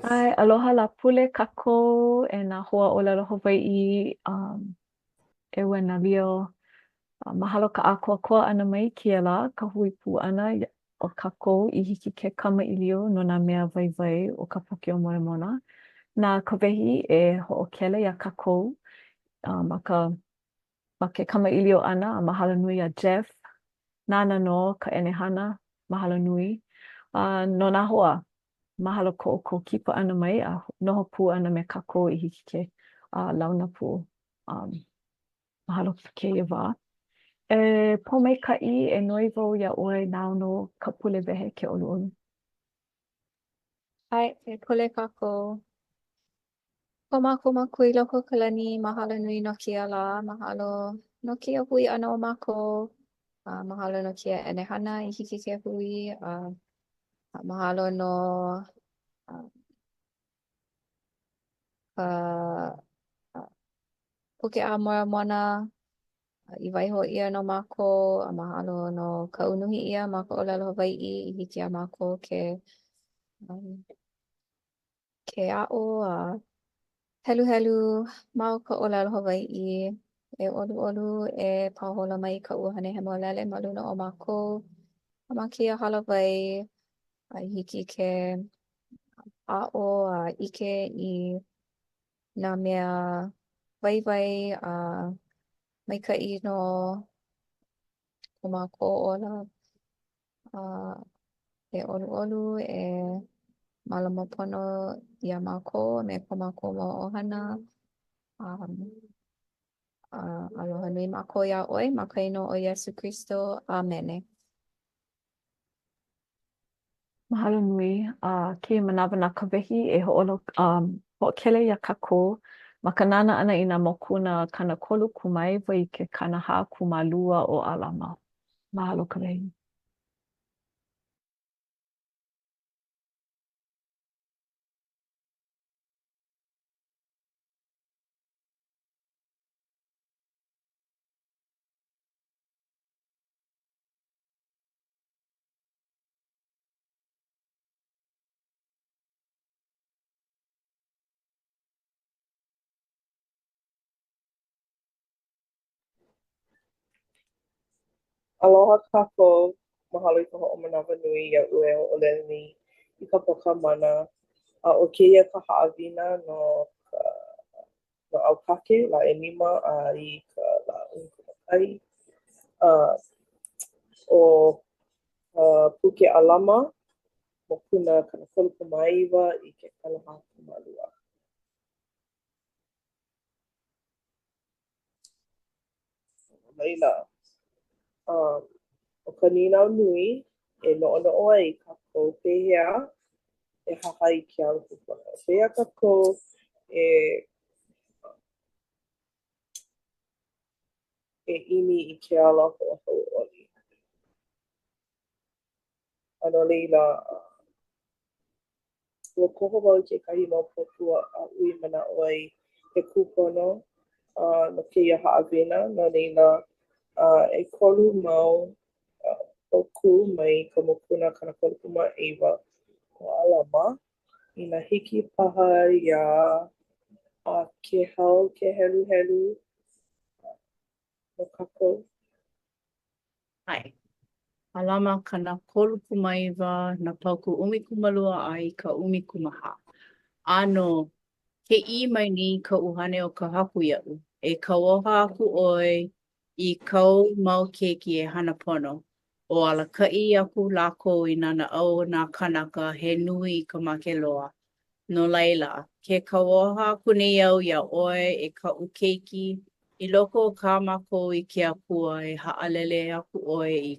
ʻAe, aloha Lāpule kākou e nā hoa ʻōlelo Hawaiʻi um, e Uenalio. Mahalo ka ʻākoakoa ʻana mai kēia lā, ka hui pū ʻana o kākou i hiki ke kamaʻilio no nā mea waiwai o ka Puke o Molemona. Na Kawehi e hoʻokele iā kākou uh, ma ka ma ke kamaʻilio ʻana, a mahalo nui iā Jeff, nāna nō ka ʻenehana, mahalo nui. A no nā hoa, mahalo ko ʻoukou kipa ʻana mai a noho pū ʻana me kākou i hiki ke uh, launa pū. Um, mahalo kēia wā. E Pōmaikaʻi, e noi wau iā ʻoe nāu nō ka pule wehe ke ʻoluʻolu. ʻAe, e pule kākou. Ko mākou Makua i loko o ka lani, mahalo nui no kēia lā, mahalo no kēia hui ʻana o mākou, a mahalo no kēia ʻenehana i hiki ke hui, a mahalo no ka Puke a Moramona i waiho ʻia no mākou, a mahalo no ka unuhi ʻia ma ka ʻōlelo Hawaiʻi i hiki iā mākou ke um, ke aʻo a heluhelu ma o ka ʻōlelo Hawaiʻi. E ʻoluʻolu e pāhola mai ka ʻUhane Hemolele ma luna o mākou a ma kēia hālāwai a i hiki ke aʻo a ʻike i nā mea waiwai a maikaʻi no ko mākou ola. A e ʻoluʻolu e mālama pono iā mākou a me ko mākou mau ʻohana. Um, a aloha nui mākou iā ʻoe ma ka inoa o Iesū Kristo. ʻĀmene. Mahalo nui. A kēia manawa na Kawehi e hoʻolo, um, hoʻokele iā kākou ma ka nānā ʻana i nā mokuna 39 i ke 42 o ʻAlama. Mahalo Kawehi. Aloha kākou. Mahalo i ka hoʻomanawanui iaʻu e hoʻolele nei i ka Pōkā Mana. A ʻo kēia ka haʻawina no ka no ʻAukake, lā ʻelima a i ka lā ʻumikūmākahi. A ʻo ka puke ʻAlama, mokuna 39 i ke 42. No laila, um, ʻo ka nīnau nui e noʻonoʻo ai kākou pehea e hahai i ke ala kūpono. Pehea kākou e e ʻimi i ke ala hoʻohauʻoli. A no laila, ua koho wau i kekahi mau pōkū aʻu i manaʻo ai he kūpono no kēia haʻawina. No laila, ʻekolu mau pōkū mai ka mokuna 39 o ʻAlama. Inā hiki paha iā Kēhau ke heluhelu no kākou. ʻAe. ʻAlama 39, nā paukū 12 a i ka 14. ʻĀnō, ke ʻī mai nei ka ʻUhane o ka Haku iaʻu, e kauoha aku ʻoe i kāu mau keiki e hana pono, o alakaʻi aku lākou i nā naʻau o nā kānaka he nui i ka make loa. No laila, ke kauoha aku nei au iā ʻoe, e kaʻu keiki, i loko o kā mākou i ke Akua e haʻalele aku ʻoe i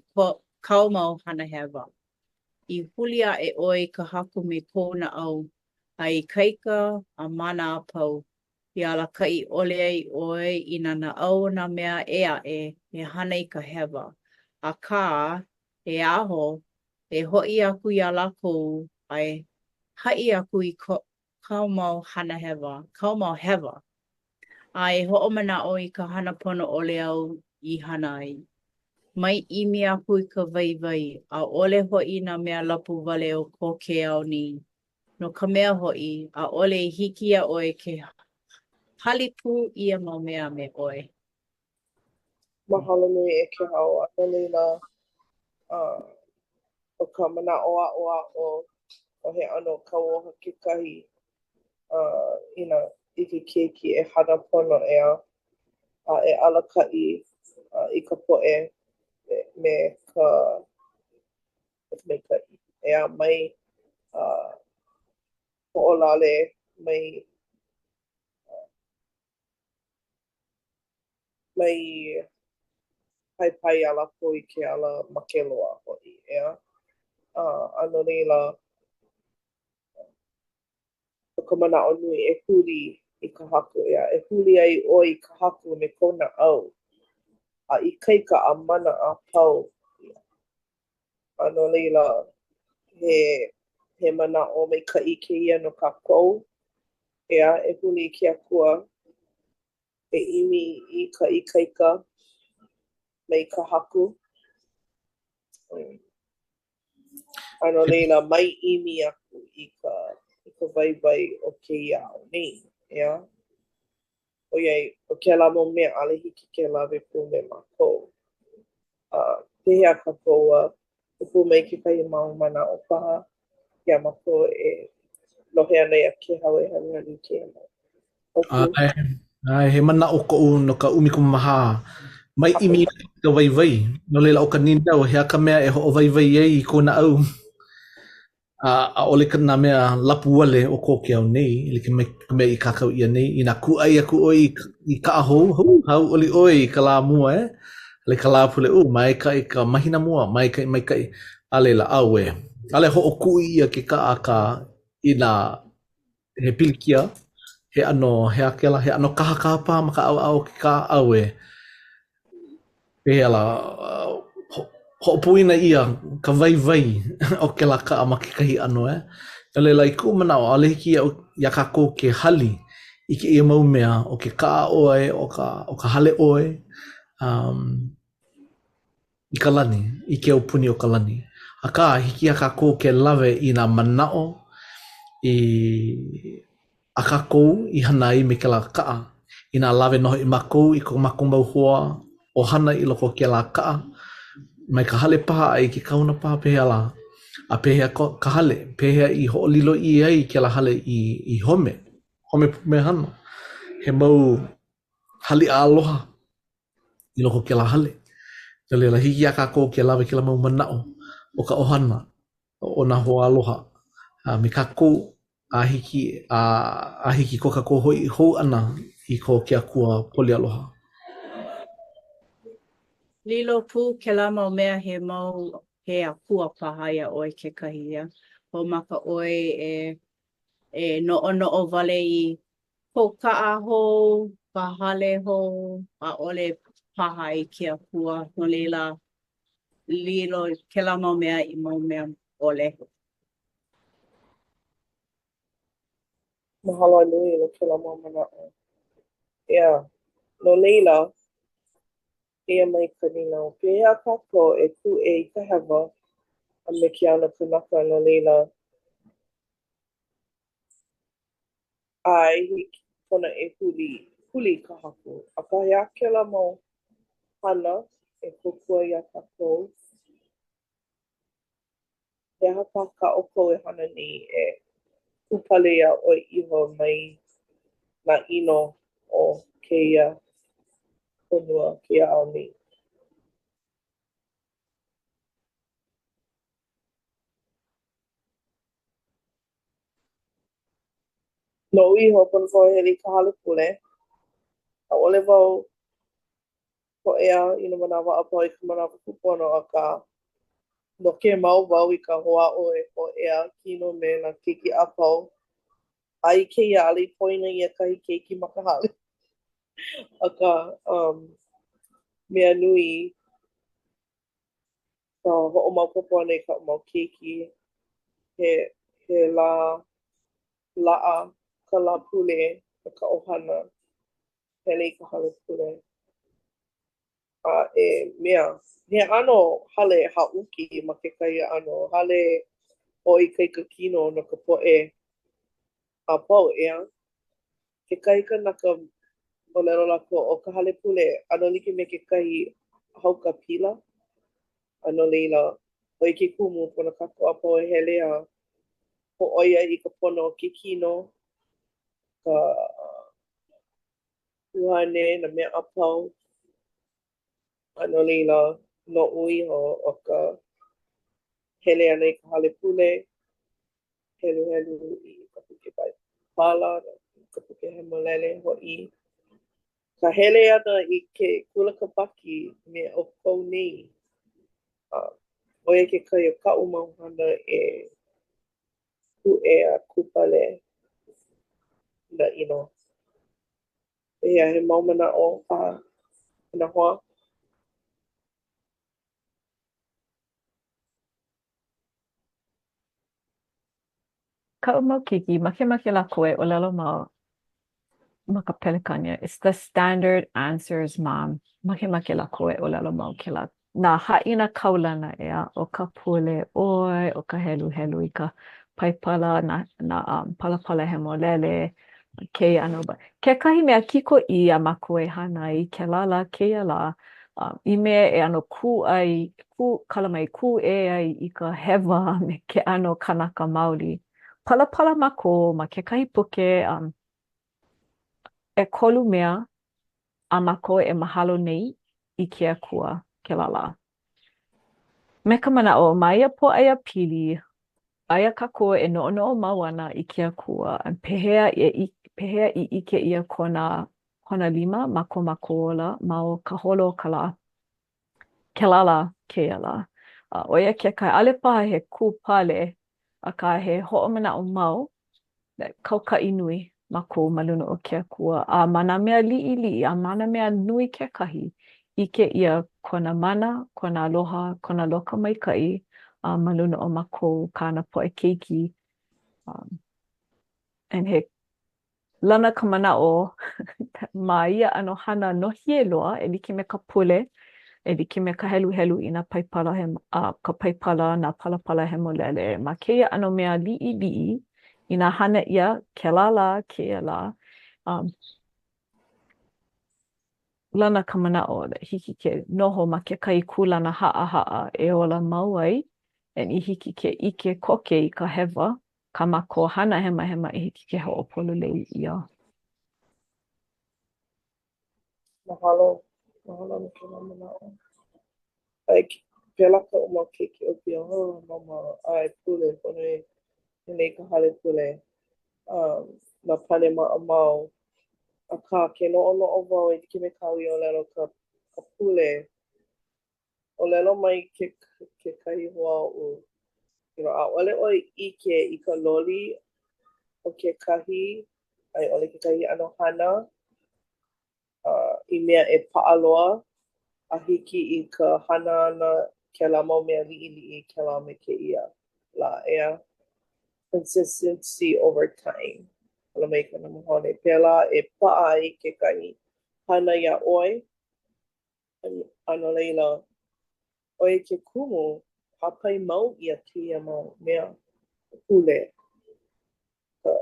kāu mau hana hewa. I huli aʻe ʻoe i ka Haku me kou naʻau, a ikaika a mana a pau, i alakaʻi ʻole ai ʻoe i nā naʻau o nā mea ʻē aʻe e hana i ka hewa, akā, e aho e hoʻi aku iā lākou a e haʻi aku i kāu mau hana hewa, kāu mau hewa, a e hoʻomanaʻo i ka hana pono ʻole āu i hana ai. Mai ʻimi aku i ka waiwai, ʻaʻole hoʻi nā mea lapuwale o ko ke ao nei. No ka mea hoʻi, ʻaʻole i hiki iā ʻoe ke hali pū ia mau mea me ʻoe. Mahalo nui e Kehau. A no laila, ʻo ka manaʻo aʻoaʻo, ʻo he ʻano kauoha kekahi i nā i ke keiki e hana pono ʻeā, a e alakaʻi i ka poʻe me ka maikaʻi ʻeā, mai hoʻolale, mai mai paipai iā lākou i ke ala make loa hoʻi, ʻeā? A no laila, ʻo ka manaʻo nui e huli i ka Haku, ʻeā, e huli ai ʻoe i ka Haku me kou naʻau a ikaika a mana a pau. A no laila, he he manaʻo maikaʻi kēia no kākou, ʻeā, e huli i ke Akua, e ʻimi i ka ikaika mai ka Haku. A no laila, mai ʻimi aku i ka i ka waiwai o kēia ao nei, ʻeā? ʻOiai, ʻo kēlā mau mea, ʻaʻole hiki ke lawe pū me mākou. A pehea kākou ua kupu mai kekahi mau manaʻo paha iā mākou e lohe ana iā Kehau e haluhalu i kēia mau paukū? ʻAe, ʻae, he manaʻo koʻu no ka 14. Mai ʻimi i ka waiwai. No laila, ʻo ka nīnau, he aha ka mea e hoʻowaiwai ai i kou naʻau? A ʻaʻole ka nā mea lapuwale o ko ke ao nei, e like me ka mea i kākau ʻia nei, inā kūʻai aku ʻoe i, i kaʻa hou, hou, hauʻoli ʻoe i ka lā mua, e? Le ka lā pule, ʻū, maikaʻi ka mahina mua, maikaʻi, maikaʻi. A laila, auē. ʻAʻole hoʻokuʻu ʻia ke kaʻa akā inā he pilikia, he ʻano, he aha kēlā, he ʻano kahakaha paha ma ka ʻaoʻao o ke kaʻa, auē. Pehea lā, hoʻopoina ʻia ka waiwai o kēlā kaʻa ma kekahi ʻano, e? No laila, i kuʻu manaʻo, ʻaʻole hiki iaʻu, iā kākou ke hali i kēia mau mea, ʻo ke kaʻa ʻoe, ʻo ka, ʻo ka hale ʻoe, um, i ka lani, i ke aupuni o ka lani. Akā, hiki iā kākou ke lawe i nā manaʻo i a kākou i hana ai me kēlā kaʻa. Inā lawe nō hoʻi mākou i ko mākou mau hoa ʻohana i loko o kēlā kaʻa, mai ka hale paha a i ke kahuna paha, pehea lā? A pehea ka hale? Pehea i hoʻolilo ʻia ai kēlā hale i, i home, home pumehana? He mau haliʻa aloha i loko o kēlā hale. No laila, hiki iā kākou ke lawe kēlā mau manaʻo o ka ʻohana, o nā hoaaloha, a me kākou a hiki a, a hiki ko kākou hoʻi hou ʻana i ko ke Akua poli aloha. Lilo pū kēlā mau mea he mau he akua paha iā ʻoe kekahi, ʻeā. Hoʻomaka ʻoe e e noʻonoʻo wale i kou kaʻa hou, ka hale hou, ʻaʻole paha i ke akua, no laila, lilo kēlā mau mea i mau mea ʻole. Mahalo a nui no kēlā mau manaʻo. ʻEā, no laila, eia mai ka nīnau, pehea kākou e kūʻē i ka hewa a me ke ʻano kanaka no laila, ʻae, hiki pono e huli, huli i ka Haku. Akā, he aha kēlā mau hana e kōkua iā kākou? He aha paha kā ʻoukou e hana nei e kūpale iā ʻoe iho mai nā ʻino o kēia honua, kēia ao nei? Noʻu iho, pono wau e hele i ka hale pule. ʻAʻole wau hōʻea i nā manawa a pau i ka manawa kūpono, akā, noke mau wau i ka hoʻāʻo e hōʻea kino me nā keiki a pau. A i kēia, ʻaʻole i poina ʻia kahi keiki ma ka hale. Akā, um, mea nui, ka hoʻomaopopo ʻana i kaʻu mau keiki, he, he lā laʻa ka Lāpule no ka ʻohana, hele i ka hale pule. A e mea, he ʻano hale haʻuki ma kekahi ʻano, hale hoʻoikaika kino no ka poʻe. a pau, ʻeā? Kekahi kanaka ʻōlelo lākou, ʻo ka hale pule, ʻano like me kekahi haukapila. A no laila, ʻo ia ke kumu, pono kākou a pau e hele a hōʻoia i ka pono o ke kino, ka ʻuhane, nā mea a pau. A no laila, noʻu iho, ʻo ka hele ʻana i ka hale pule, heluhelu i ka puke Baibala, ka puke hemolele hoʻi, ka hele ʻana i ke kula kāpaki me ʻoukou nei, a ʻo ia kekahi o kaʻu mau hana e kūʻē a kūpale i nā ʻino. Pehea, he mau manaʻo paha e nā hoa? Kaʻu mau keiki, makemake lākou e ʻōlelo mau ma ka Pelekānia. It's the standard answers, mom. Makemake lākou e ʻōlelo mau kēlā. Nā haʻina kaulana, ʻeā, ʻo ka pule ʻoe, ʻo ka heluhelu i ka Paipala, nā, nā um, palapala hemolele, kēia ʻano. But kekahi mea kikoʻī a mākou e hana ai kēlā lā kēia lā, um, i mea e ʻano kūʻai, kū, kala mai, kūʻē ai i ka hewa a me ke ʻano kanaka maoli. Palapala mākou ma kekahi puke um, ʻekolu mea a mākou e mahalo nei i ke Akua kēlā lā. Me ka manaʻo, ma ia pōʻaiapili, aia kākou e noʻonoʻo mau ana i ke Akua, a pehea e, pehea i ʻike ʻia kona, kona lima ma ko mākou ola ma o ka holo o ka lā. Kēlā lā, kēia lā. A ʻo ia kekahi, ʻaʻole paha he kūpale, akā he hoʻomanaʻo mau, kaukaʻi nui mākou ma luna o ke Akua, a ma nā mea liʻiliʻi a ma nā mea nui kekahi, ʻike ʻia kona mana, kona aloha, kona lokomaikaʻi a ma luna o mākou kāna poʻe keiki. Um, and he Lana ka manaʻo ma ia ʻano hana nōhie loa e like me ka pule, e like me ka heluhelu i nā paipala a ka Paipala, nā palapala hemolele, ma kēia ʻano mea liʻiliʻi, inā hana ʻia kēlā lā kēia lā, um, lana ka manaʻo that hiki ke noho ma kekahi kūlana haʻahaʻa e ola mau ai, and i hiki ke ʻike koke i ka hewa kā mākou hana hemahema i hiki ke hoʻopololei ʻia. Mahalo. Mahalo no kēlā manaʻo. Like, pēlā kaʻu mau keiki ʻōpio, oh, mama, ʻae, pule, pono e hele i ka hale pule. Um, nā pane maʻamau. Akā, ke noʻonoʻo wau e like me kāu i ʻōlelo ka, ka pule, ʻōlelo mai ke, kekahi hoa oʻu, you know, ʻaʻole ʻoe ʻike i ka loli o kekahi a i ʻole kekahi ʻano hana uh, i mea e paʻa loa a hiki i ka hana ʻana kēlā mau mea liʻiliʻi kēlā me kēia lā, ʻeā? Consistency over time. Hala mai kona mahone. Pēlā e paʻa ai kekahi hana iā ʻoe A no laila, ʻo ia ke kumu, hāpai mau ʻia kēia mau mea, ka pule, ka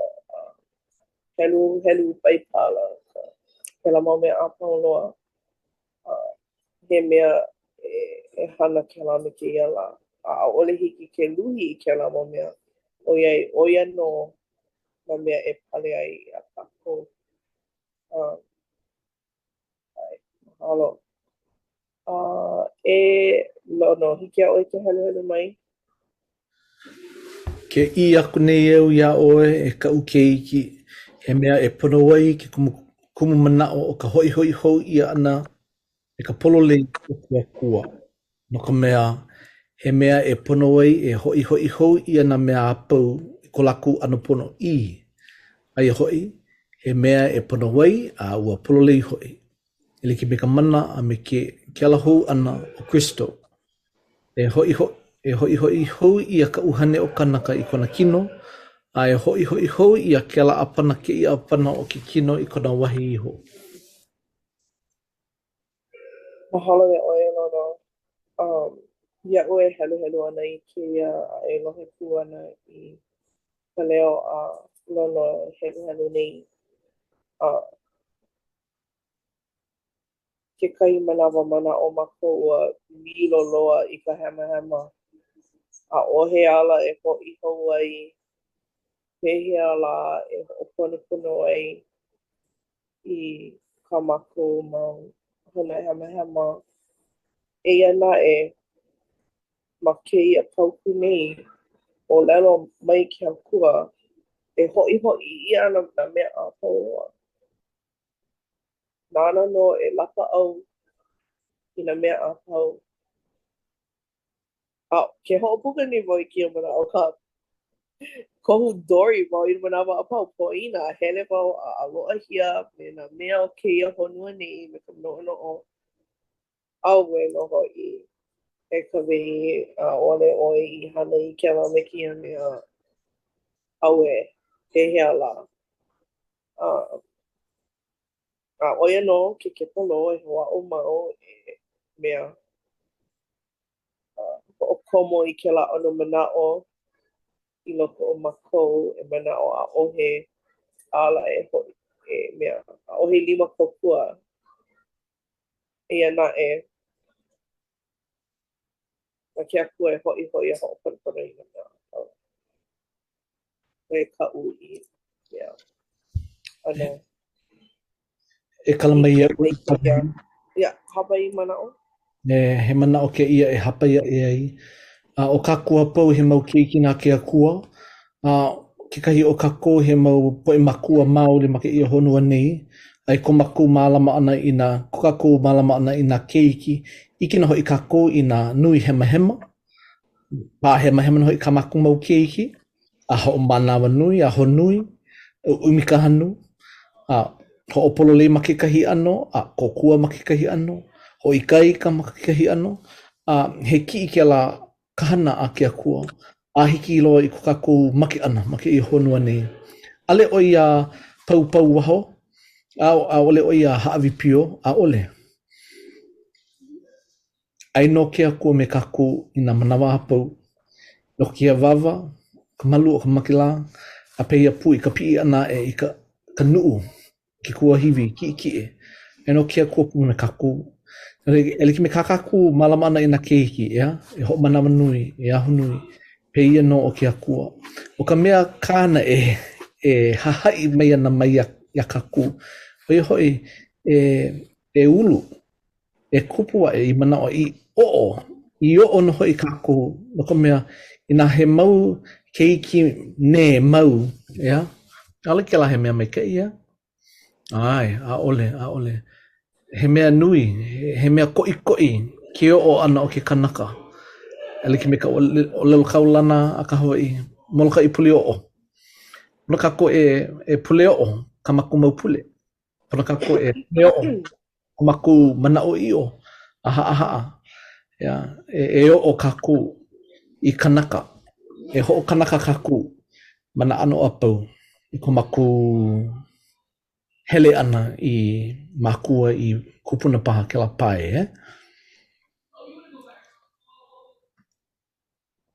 heluhelu Paipala, ka kēlā mau mea a pau loa. A he mea e, e hana kēlā me kēia lā. A ʻaʻole hiki ke luhi i kēlā mau mea, ʻoiai ʻo ia nō nā mea e pale ai iā kākou. Um, ʻAe, mahalo. Uh, e Lono, hiki iā ʻoe ke heluhelu mai? Ke ʻī aku nei au iā ʻoe, e kaʻu keiki, he mea e pono ai ke kumu, kumumanaʻo o ka hoʻihoʻi hou ʻia ʻana me ka pololei o ke Akua, no ka mea, he mea e pono ai e hoʻihoʻi hou ʻia nā mea a pau i ko lākou ʻano ponoʻī, aia hoʻi, he mea e pono ai a ua pololei hoʻi, e like me ka mana a me ke ke ala hou ʻana o Kristo. E hoʻihoʻi, e hoʻihoʻi hou ʻia ka ʻuhane o kanaka i kona kino, a e hoʻihoʻi hou ʻia kēlā ʻāpana kēia ʻāpana o ke kino i kona wahi iho. Mahalo iā ʻoe, Lono. Um, iaʻu e heluhelu ana i kēia a e lohe pū ana i ka leo a Lono e heluhelu nei. A kekahi manawa manaʻo mākou ua lilo loa i ka hemahema. ʻAʻohe ala e hoʻi hou ai pehea lā e hoʻoponopono ai i kā mākou mau hana hemahema. Eia naʻe, ma kēia paukū nei, ʻōlelo mai ke Akua, e hoʻihoʻi ʻia ana nā mea a pau loa. Nāna nō e lapaʻau i nā mea a pau. A ke hoʻopuka nei wau i kēia manaʻo akā kohu dory wau i nā manawa a pau, poina, hele wau a ʻaloʻahia me nā mea o kēia honua nei me ka noʻonoʻo, auē nō hoʻi e ka wehi, ʻaʻole ʻoe i hana i kēlā me kēia mea, auē, pehea lā? A a ʻo ia nō ke kepalō e hoʻāʻo mau e mea hoʻokomo i kēlā ʻano manaʻo i loko o mākou e manaʻo ʻaʻohe ala e hoʻi e mea ʻaʻohe lima kōkua. Eia naʻe, na ke Akua e hoʻihoʻi a hoʻoponopono i nā mea a pau. ʻO ia kaʻu i mea ʻano. E kala mai iaʻu i ka Ia, hāpai manaʻo? E, he manaʻo kēia e hāpai aʻe ai. A ʻo kākou a pau he mau keiki na ke Akua, a kekahi o kākou he mau poʻe mākua maoli ma kēia honua nei, a i ko mākou mālama ʻana i nā, ko kākou mālama ʻana i nā keiki, ʻike nō hoʻi kākou i nā nui hemahema, pāhemahema nō hoʻi kā mākou mau keiki, a hoʻomanawanui, ahonui, ʻuʻumi ka hanu, a hoʻopololei ma kekahi ʻano, a kōkua ma kekahi ʻano, hoʻoikaika ma kekahi ʻano, a he kiʻi kēlā ka hana a ke Akua, a hiki loa i ko kākou make ʻana ma kēia honua nei. ʻAʻole ʻo ia paupauaho, a ʻaʻole ʻo ia hāʻawi pio, ʻaʻole. ʻAi nō ke Akua me kākou i nā manawa a pau, no ke awāwa, ka malu o ka make lā, a pēia pū i ka piʻi ʻana aʻe i ka, ka nuʻu, ke kuahiwi kiʻekiʻe. ʻAi nō ke Akua pū me kākou. E like me kā kākou mālama ʻana i nā keiki, ʻeā, e hoʻomanawanui, e ahonui, pēia nō ʻo ke Akua. ʻO ka mea kāna e, e hahaʻi mai ana mai iā, iā kākou, ʻo ia hoʻi, e, e ulu, e kupu aʻe i manaʻo i oʻo, i oʻo nō hoʻi kākou, no ka mea, inā he mau keiki nē mau, ʻeā, ʻaʻole kēlā he mea maikaʻi, ʻeā? ʻAe, ʻaʻole, ʻaʻole. He mea nui, he mea koʻikoʻi ke oʻo ʻana o ke kanaka. E like me ka ʻōlelo kaulana a ka Hawaiʻi, Molokaʻi pule oʻo. Pono kākou e, e pule oʻo kā mākou mau pule. Pono kākou e pule oʻo ko mākou manaʻoʻiʻo a haʻahaʻa, ʻeā, e, e oʻo kākou i kanaka, e hoʻokanaka kākou ma nā ʻano a pau i ko mākou hele ʻana i mākua i kūpuna paha kēlā pae, eh?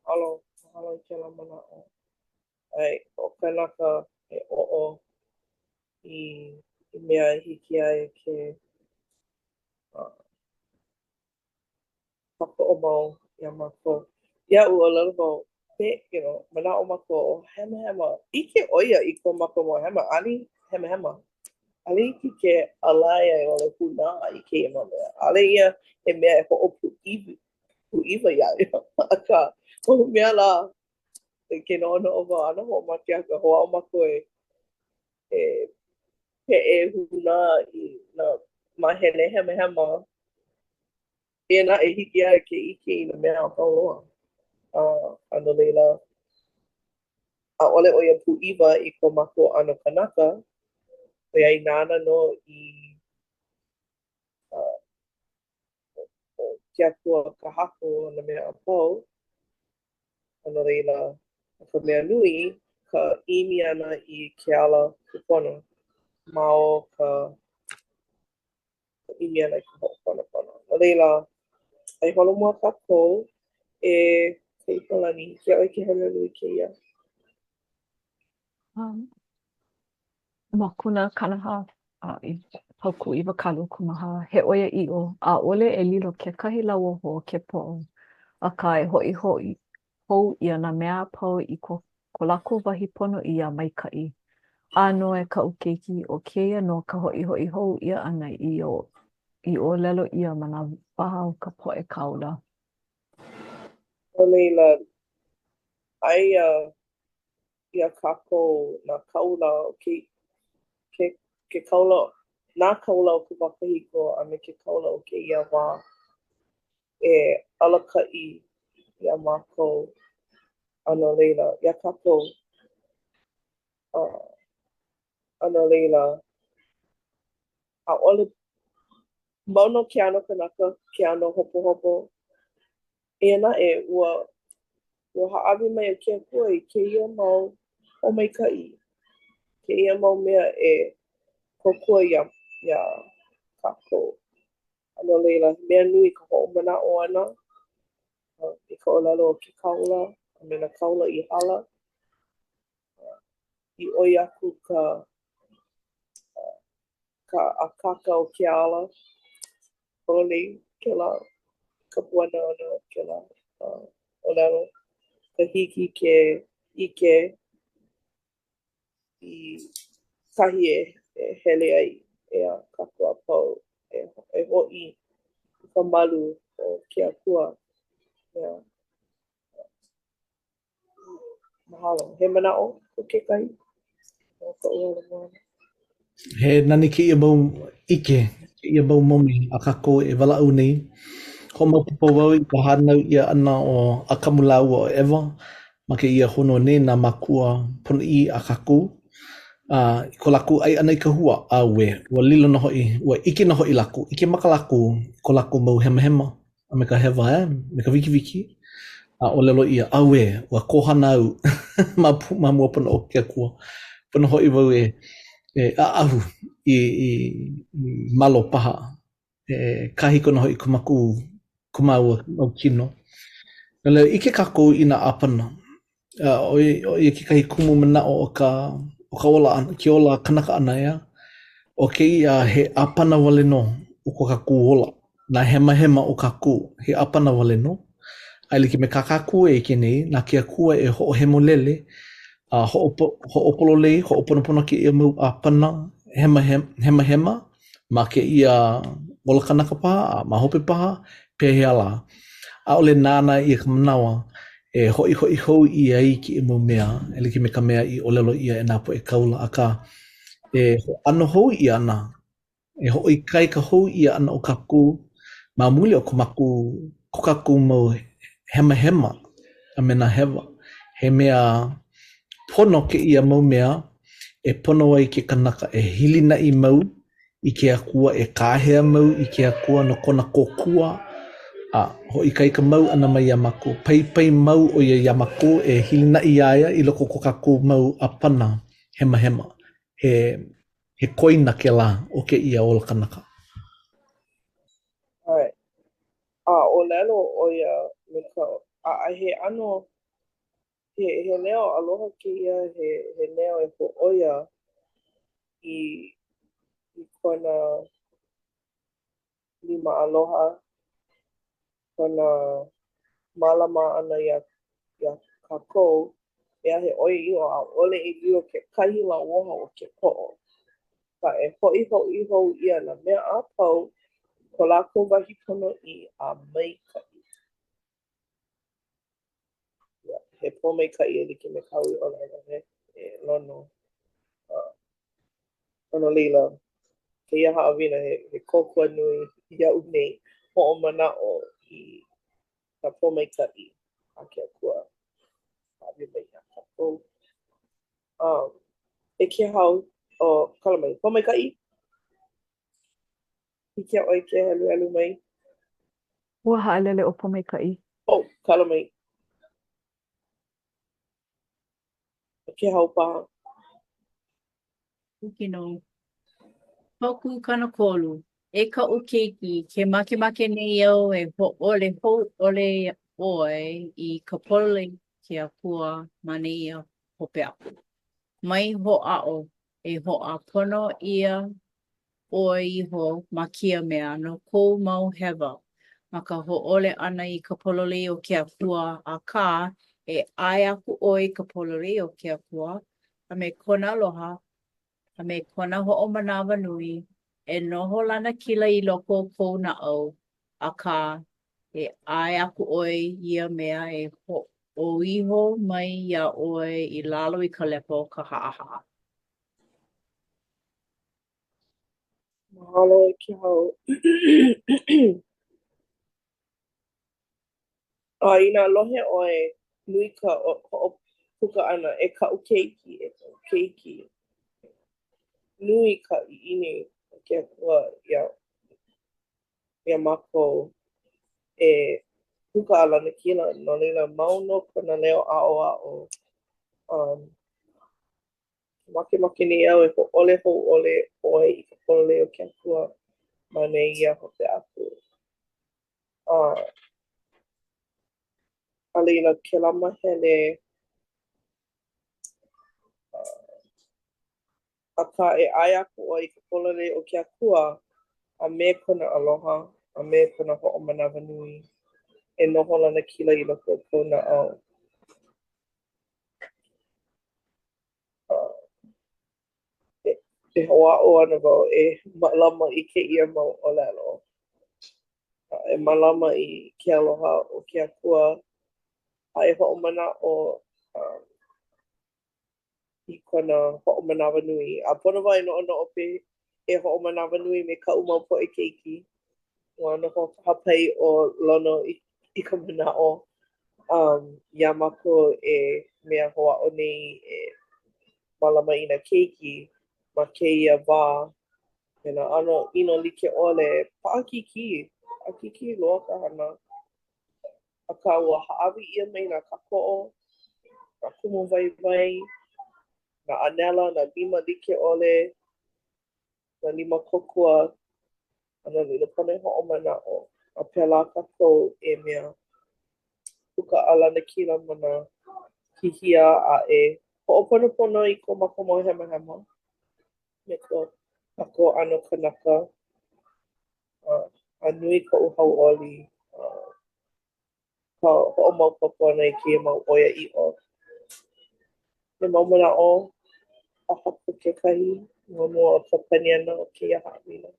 Mahalo, mahalo i kēlā manaʻo. ʻAe, ʻo kanaka e oʻo i i mea e hiki ai ke uh, kākoʻo mau iā mākou. Iaʻu, ʻōlelo wau, pe, you know, manaʻo mākou, ʻo hemahema, ʻike ʻo ia i ko mākou mau hema, ʻaʻole hemahema. ʻAʻole hiki ke ālai a i ʻole hūnā i kēia mau mea. ʻAʻole ia he mea e hoʻopūʻiwa pūʻiwa iā ia. Akā, kohu mea lā, ke noʻonoʻo wau, ʻano hoʻomākeʻaka, hoʻāʻo mākou e e peʻe hūnā i nā māhele hemahema. Eia naʻe, hiki iā ia ke ʻike i nā mea a pau loa. A, a no laila, ʻaʻole ʻo ia pūʻiwa i ko mākou ʻano kanaka, ʻoiai nāna nō i uh, ʻo ke Akua ka Haku o nā mea a pau, a no laila, ʻo ka mea nui ka ʻimi ʻana i ke ala kūpono ma o ka ʻimi ʻana i ka hoʻoponopono. No laila, e holomua kākou e Kaipolani, hiki iā ʻoe ke heluhelu i kēia. Um. Mokuna 40, a i paukū 24, he ʻoiaʻiʻo, ʻaʻole e lilo kekahi lauoho o ke poʻo, akā, e hoʻihoʻi hou ʻia nā mea a pau i ko ko lākou wahi ponoʻī a maikaʻi. ʻĀnō, e kaʻu keiki, ʻo kēia nō ka hoʻihoʻi hou ʻia ʻana i i ʻōlelo ʻia ma nā waha o ka poʻe kāula. No laila, aia iā kākou nā kāula o ke, ke, ke kāula, nā kāula o ka wā kahiko a me ke kāula o kēia wā e alakaʻi iā mākou. A no laila, iā kākou, a, a no laila, ʻaʻole mau nō ke ʻano kanaka, ke ʻano hopohopo. Eia naʻe, ua, ua hāʻawi mai ʻo ke Akua i kēia mau pōmaikaʻi, kēia mau mea e kōkua iā, iā kākou. A no laila, he mea nui ka hoʻomanaʻo ʻana i ka ʻōlelo o ke kāula a me nā kāula i hala, i ʻoi aku ka ka akāka o ke ala pololei kēlā ka puana ʻana o kēlā ʻōlelo, ka hiki ke ʻike i kahi e hele ai ʻeā kākou a pau e, e hoʻi i ka malu o ke Akua. ʻEā. Mahalo. He manaʻo ko kekahi no kaʻu holomoana? He nani kēia mau ʻike, kēia mau momi a kākou e walaʻau nei. Hoʻomaopopo wau i ka hānau ʻia ʻana o ʻAkamu lāua ʻo ʻEva ma kēia honua nei nā mākua ponoʻī a kākou. A i ko lākou ʻai ʻana i ka hua, ʻauē, ua lilo nō hoʻi, ua ʻike nō hoʻi lākou, ʻike maka lākou i ko lākou mau hemahema a me ka hewa, eh, me ka wikiwiki, a ʻōlelo ʻia, ʻAuē, ua kohana au ma, ma mua pono o ke Akua. Pono hoʻi wau e, e ʻaʻahu i, i, i malo paha. E kāhiko nō hoʻi ko mākou, ko māua mau kino. No laila, ʻike kākou i nā ʻāpana. A ʻo ia, ʻo ia kekahi kumu manaʻo o ka, o ka ola ʻana, ke ola kanaka ʻana, ʻeā. ʻO kēia he ʻāpana wale nō o ko kākou ola, nā hemahema o kākou, he ʻāpana wale nō. A e like me kā kākou e ʻike nei, na ke Akua e hoʻohemolele a hoʻopo, hoʻopololei, hoʻoponopono kēia mau ʻāpana hemahema, hemahema ma kēia ola kanaka paha, a ma hope paha, pehea lā. ʻAʻole nānā ʻia ka manawa e hoʻihoʻi hou ʻia ai kēia mau mea e like me ka mea i ʻōlelo ʻia e nā poʻe kāula, akā, e hōʻano hou ʻia ana, e hoʻoikaika hou ʻia ana o kākou ma muli o ko mākou, ko kākou mau hemahema a me nā hewa. He mea pono kēia mau mea e pono ai ke kanaka e hilinaʻi mau i ke Akua, e kāhea mau i ke Akua no kona kōkua a hoʻoikaika mau ʻana mai iā mākou. Paipai mau ʻo ia iā mākou e hilinaʻi iā ia i loko o ko kākou mau ʻāpana hemahema. He, he koina kēlā o kēia ola kanaka. ʻAe. A ʻōlelo ʻo ia me ka, a, a he ʻano He, he leo aloha kēia, he, he leo e hōʻoia i, i kona lima aloha, kona mālama ʻana iā, iā kākou, ʻeā he ʻoiaʻiʻo ʻaʻole e lilo kekahi lauoha o ke poʻo. Akā e hoʻihoʻi hou ʻia nā mea a pau i ko lākou wahi ponoʻī a maikaʻi. Yeah, he pōmaikaʻi e like me kāu i ʻōlelo he, e Lono. Uh, a no laila, kēia haʻawina he, he kōkua nui iaʻu nei hoʻomanaʻo i ka pōmaikaʻi a ke Akua hāʻawi mai iā kākou. Um, e Kēhau, o oh, kala mai, pōmaikaʻi? Hiki iā ʻoe ke heluhelu mai? Ua haʻalele ʻo Pōmaikaʻi. Oh, kala mai. ʻO Kēhau paha. Hiki nō. Paukū 30. E kaʻu keiki, ke makemake nei au e hōʻole hou ʻole ʻoe i ka pololei o ke Akua ma nēia hope aku. Mai hoʻāʻo. E hoʻāpono ʻia ʻoe iho ma kēia mea no kou mau hewa, ma ka hōʻole ʻana i ka pololei o ke Akua, akā, e ʻae aku ʻoe i ka pololei o ke Akua, a me kona aloha, a me kona hoʻomanawanui, e noho lanakila i loko o kou naʻau, akā, e ʻae aku ʻoe ia mea e hoʻoiho mai iā ʻoe i lalo i ka lepo o ka haʻahaʻa. Mahalo e Kēhau. A inā lohe ʻoe, nui ka hoʻopuka ʻana, e kaʻu keiki, e kaʻu keiki. Nui ka ʻiʻini o ke Akua iā, iā mākou e puka a lanakila, no laila mau nō kona leo aʻoaʻo. Um, makemake nei au e hōʻole hou ʻole ʻoe i ka pololei o ke Akua ma nēia hope aku. A, a laila, kēlā mahele, akā, e ʻae aku ʻoe i ka pololei o ke Akua, a me kona aloha, a me kona hoʻomanawanui, e noho lanakila i loko o kou naʻau. E hoʻāʻo ana wau e mālama i kēia mau ʻōlelo. E mālama i ke aloha o ke Akua a e hoʻomanaʻo i kona hoʻomanawanui. A pono wau e noʻonoʻo pe e hoʻomanawanui me kaʻu mau poʻe keiki. Ua noho hāpai ʻo Lono i, i ka manaʻo um, iā mākou e mea hoʻāʻo nei e mālama i nā keiki ma kēia wā me nā ʻano ʻino like ʻole, paʻakikī, paʻakikī loa ka hana. Akā ua hāʻawi ʻia mai nā kākoʻo, nā kumu waiwai, nā ʻānela, nā lima like ʻole, nā lima kōkua, a no laila pono e hoʻomanaʻo, a pēlā kākou e mea puka a lanakila ma nā hihia a e hoʻoponopono i ko mākou mau hemahema me ko kākou ʻano kanaka. A, a nui koʻu hauʻoli a ka hoʻomaopopo ʻana i kēia mau ʻoiaʻiʻo. He mau manaʻo paha ko kekahi ma mua o ka pani ʻana o kēia haʻawina.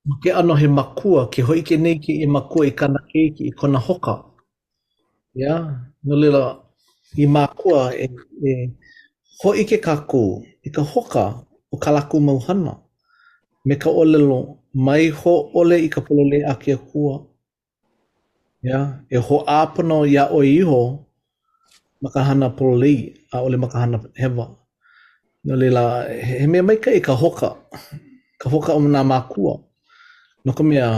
Ma ke ʻano he makua, ke hōʻike nei kēia makua i kāna keiki i kona hoka. Yeah? No laila, i mākua e, e hōʻike kākou i ka hoka o kā lākou mau hana me ka ʻōlelo mai hōʻole i ka pololei a ke Akua. Yeah? E hoʻāpono iā ʻoe iho ma ka hana pololei, ʻaʻole ma ka hana hewa. No laila, he mea maikaʻi ka hoka, ka hoka o nā mākua. No ka mea,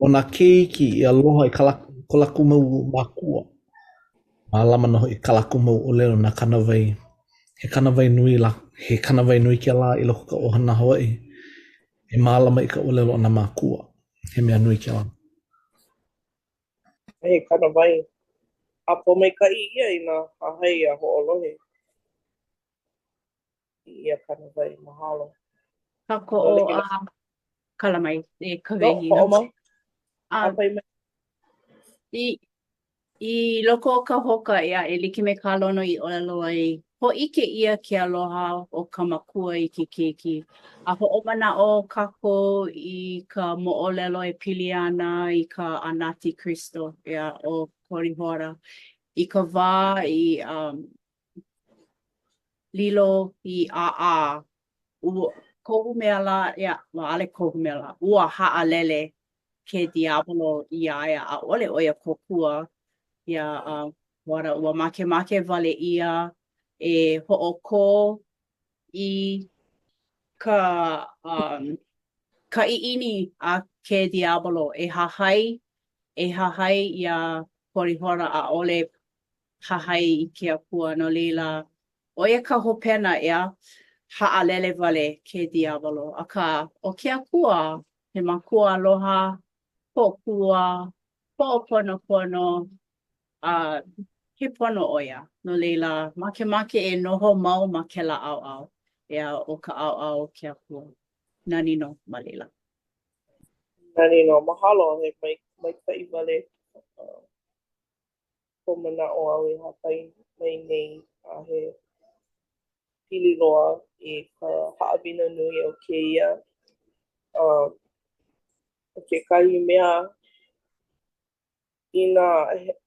ʻo nā keiki i aloha i ka ko lākou mau mākua, mālama nō hoʻi kā lākou mau ʻōlelo nā kānāwai. He kānāwai nui la, he kānāwai nui kēlā i loko o ka ʻohana Hawaiʻi. E mālama i ka ʻōlelo o nā mākua. He mea nui kēlā. He kānāwai a pōmaikaʻi ia inā hahai a hoʻolohe i ia kānāwai. Mahalo. Kākoʻo a kala mai e Kawehi. No, hoʻomau. Hāpai mai. I, I loko o ka hoka, ʻeā, e like me kā Lono i ʻōlelo ai, hōʻike ʻia ke aloha o ka makua i ke keiki. A hoʻomanaʻo kākou i ka moʻolelo e pili ana i ka ʻAnatikristo, ʻeā, ʻo Korihora. I ka wā i um, lilo i ʻaʻā, ua kohu mea lā, ʻeā, ua ʻaʻole kohu mea lā, ua haʻalele ke diabolō iā ia, ʻaʻole ʻo ia kōkua iā Korihora. Ua makemake wale ia e hoʻokō i ka um, ka ʻiʻini a ke diabolō e hahai, e hahai iā Korihora, ʻaʻole hahai i ke Akua. No laila, ʻo ia ka hopena, ʻeā, haʻalele wale ke diabolō. Akā, ʻo ke Akua, he makua aloha, kōkua, hoʻoponopono, a he pono ʻo ia. No laila, makemake e noho mau ma kēlā ʻaoʻao. ʻEā, ʻo ka ʻaoʻao o ke Akua. Nani nō ma laila. Nani nō. Mahalo, he maikaʻi wale kou manaʻo āu i hāpai mai nei a he pili loa i ka haʻawina nui o kēia. ʻO kekahi mea, inā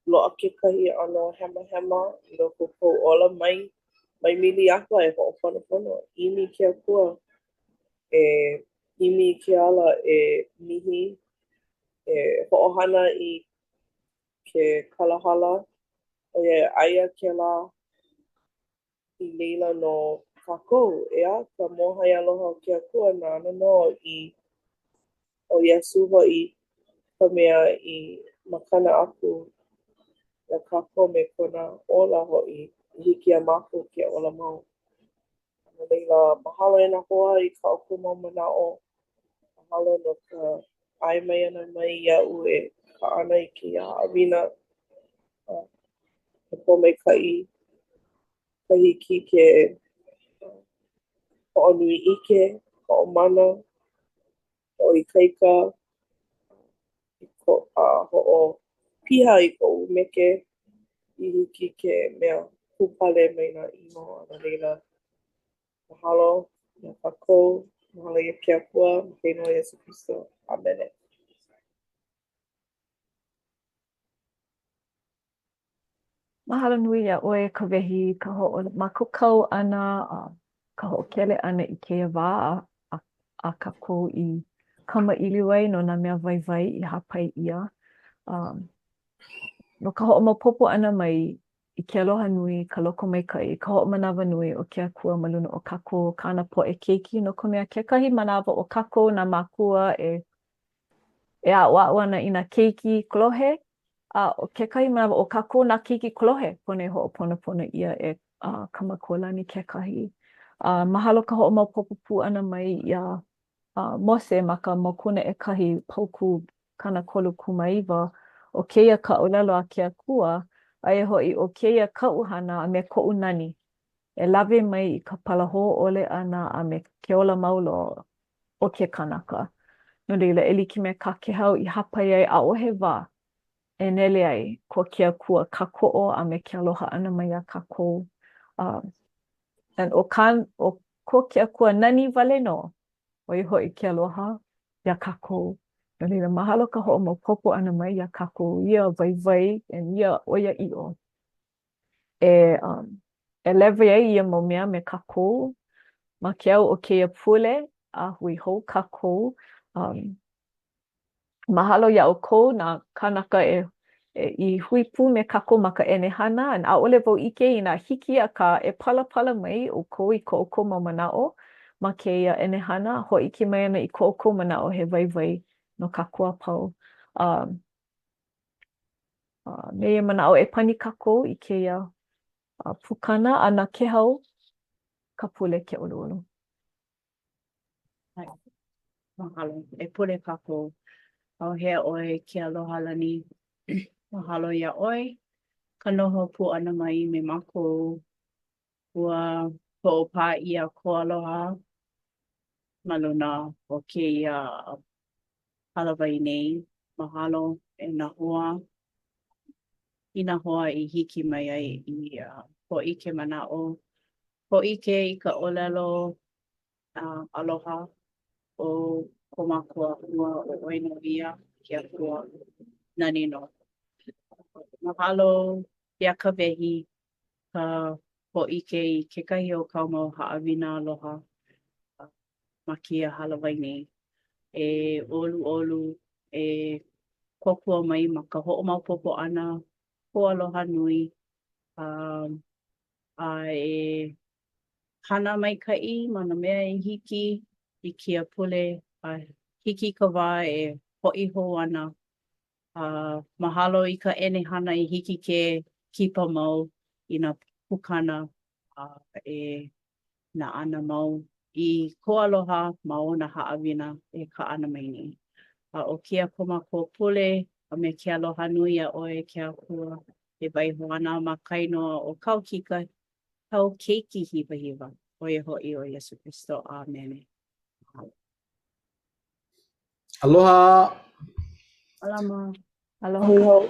loaʻa kekahi ʻano hemahema i loko o kou ola, mai mai mili aku a e hoʻoponopono. ʻImi i ke Akua, e ʻimi i ke ala e mihi, e hoʻohana i ke kalahala, ʻoiai aia kēlā i laila no kākou, ʻeā, ka mōhai aloha o ke Akua nāna nō i, ʻo Iesū hoʻi ka mea i makana aku iā kākou me kona ola hoʻi i hiki iā mākou ke ola mau. No laila, mahalo e nā hoa i kā ʻoukou mau manaʻo. Mahalo no ka ʻae mai ʻana mai iaʻu e kaʻana i kēia haʻawina. He pōmaikaʻi ka hiki ke hoʻonui ʻike, hoʻomana, hoʻoikaika, a hoʻopiha i koʻu ʻumeke i hiki ke mea kūpale mai nā ʻino. A no laila, mahalo iā kākou, mahalo iā ke Akua, ma ka inoa o Iesū Kristo. ʻĀmene. Mahalo nui iā ʻoe Kawehi i ka hoʻomākaukau ʻana a ka hoʻokele ʻana i kēia wā a, a kākou i kamaʻilio ai no nā mea waiwai i hāpai ʻia. Um, no ka hoʻomaopopo ʻana mai i ke aloha nui, ka lokomaikaʻi, ka hoʻomanawanui o ke Akua ma luna o kākou, kāna poʻe keiki, no ka mea, kekahi manawa ʻo kākou nā mākua e e aʻoaʻo ana i nā keiki kolohe, a ʻo kekahi manawa ʻo kākou nā keiki kolohe pono e hoʻoponopono ʻia e uh, ka Makualani kekahi. Uh, mahalo ka hoʻomaopopo pū ʻana mai iā uh, Mose ma ka mokuna ʻekahi paukū 39, ʻo kēia ka ʻōlelo a ke Akua, aia hoʻi ʻo kēia kaʻu hana a me koʻu nani, e lawe mai i ka palahō ʻole ʻana a me ke ola mau loa o ke kanaka. No laila, e like me kā Kehau i hāpai ai, ʻaʻohe wā e nele ai ko ke Akua kākoʻo a me ke aloha ʻana mai iā kākou. Uh, and ʻo, kā, ʻo ko ke Akua nani wale nō, ʻo ia hoʻi ke aloha iā kākou. No laila, mahalo ka hoʻomaopopo ʻana mai iā kākou ia waiwai and ia ʻoiaʻiʻo. E, um, e lewe ai ia mau mea me kākou ma ke au o kēia pule a hui hou kākou. Um, mahalo iā ʻoukou nā kānaka e, e i hui pū me kākou ma ka ʻenehana, and ʻaʻole wau ʻike inā hiki akā e palapala mai ʻoukou i ko ʻoukou mau manaʻo ma kēia ʻenehana, hōʻike mai ana i ko ʻoukou manaʻo he waiwai no kākou a pau. Um, Uh, me ia manaʻo e pani kākou i kēia uh, pukana a na Kehau ka pule ke ʻoluʻolu. Mahalo. E pule kākou. ʻAuhea ʻoe ke aloha lani. Mahalo iā ʻoe ka noho pū ʻana mai me mākou. Ua hoʻopā ʻia kou aloha ma luna o kēia hālāwai nei. Mahalo e nā hoa i nā hoa i hiki mai ai i uh, hōʻike manaʻo, hōʻike i ka ʻōlelo uh, aloha o ko mākou Akua, ʻo ʻoe nō ia, ke Akua nani nō. Mahalo iā Kawehi ka hōʻike i kekahi o kāu mau haʻawina aloha ma kēia hālāwai nei. E ʻoluʻolu, e kōkua mai ma ka hoʻomaopopo ʻana, kou aloha nui, a, a e hana maikaʻi ma nā mea i hiki i kēia pule a hiki ka wā e hoʻi hou ana. A mahalo i ka ʻenehana i hiki ke kipa mau i nā pukana a e nānā mau i kou aloha ma o nā haʻawina e kaʻana mai nei. A ʻo kēia ko mākou pule a me ke aloha nui iā ʻoe ke Akua e waiho ana ma ka inoa o kāu kika, kāu keiki hiwahiwa. ʻO ia hoʻi ʻo Iesū Kristo. ʻĀmene. Mahalo. Aloha. Malama. Aloha.